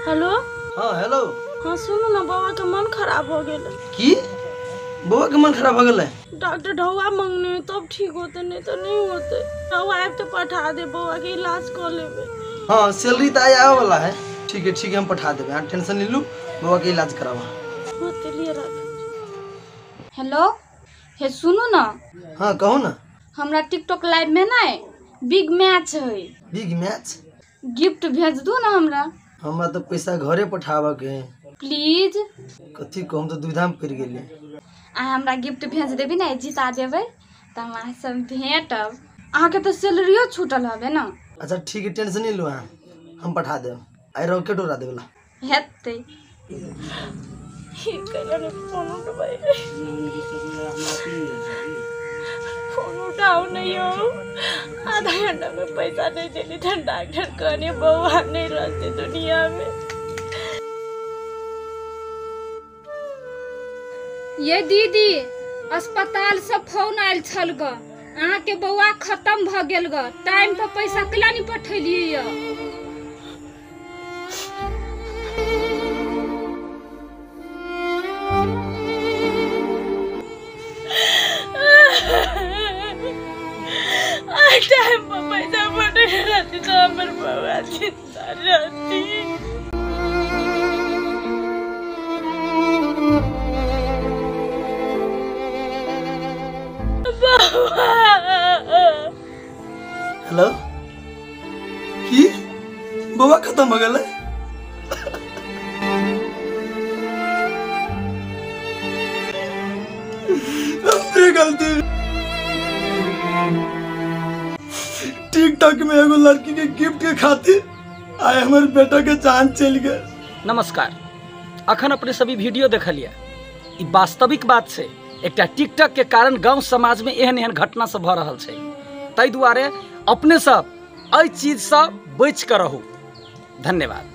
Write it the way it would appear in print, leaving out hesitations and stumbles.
Hello. हाँ hello. हाँ सुनू ना, बौआ के मन खराब हो गेल। की बौआ के मन खराब हो गेल? डॉक्टर ढौआ मंगने तब ठीक होते, नहीं तो नहीं होते। ढौआ आबि तो पठा दे, बौआ के इलाज कर लेबे। हाँ सैलरी तो आए आवे वाला है। ठीक है ठीक है, हम पठा देबे, अहाँ टेंशन नहीं लू, बौआ के इलाज करावा। होते लिए राख। हेलो, हे सुनू ना। हाँ कहू ना। हमरा टिकटॉक लाइव में ना बिग मैच है। Big match? गिफ्ट भेज दू ना हमरा। हमरा तो पैसा घरे पठावे के है। प्लीज। कथी कहूँ, तो दुविधा में पड़ गेलियै। अहाँ हमरा गिफ्ट भेज देबी ना, जिता देबै तऽ हम अहाँ सब भेटब। अहाँके तऽ सैलरियो छूटल हबे ना। अच्छा ठीक है, टेंशन नहीं लू अहाँ, हम पठा देब। आई रॉकेट उड़ा देबला हेतै। फोन उठबै, फोन उठाओ नहीं हो। आधा घंटा में पैसा नहीं देली तो डॉक्टर कहने बौआ नहीं रहते दुनिया में। ये दीदी अस्पताल से फोन आयल छल ग, अहाँ के बौआ खत्म भ गेल ग, टाइम पर पैसा केला नहीं पठेलियै। टाइम पर पैसा पठेले रहती तो हमर बौआ जिंदा रहती। हेलो, की बौआ खत्म हो गेलै? अपने गलती। टिकटॉक में एगो लड़की के गिफ्ट के खातिर आए हमर बेटा के जान चल गए। नमस्कार, अखन अपने सभी वीडियो देखलिए, ई वास्तविक बात छै। एकटा टिकटॉक के कारण गांव समाज में एहन एहन घटना सब भ रहल छै। ताहि दुआरे अपने सब एहि चीजसँ बचि कऽ रहू। धन्यवाद।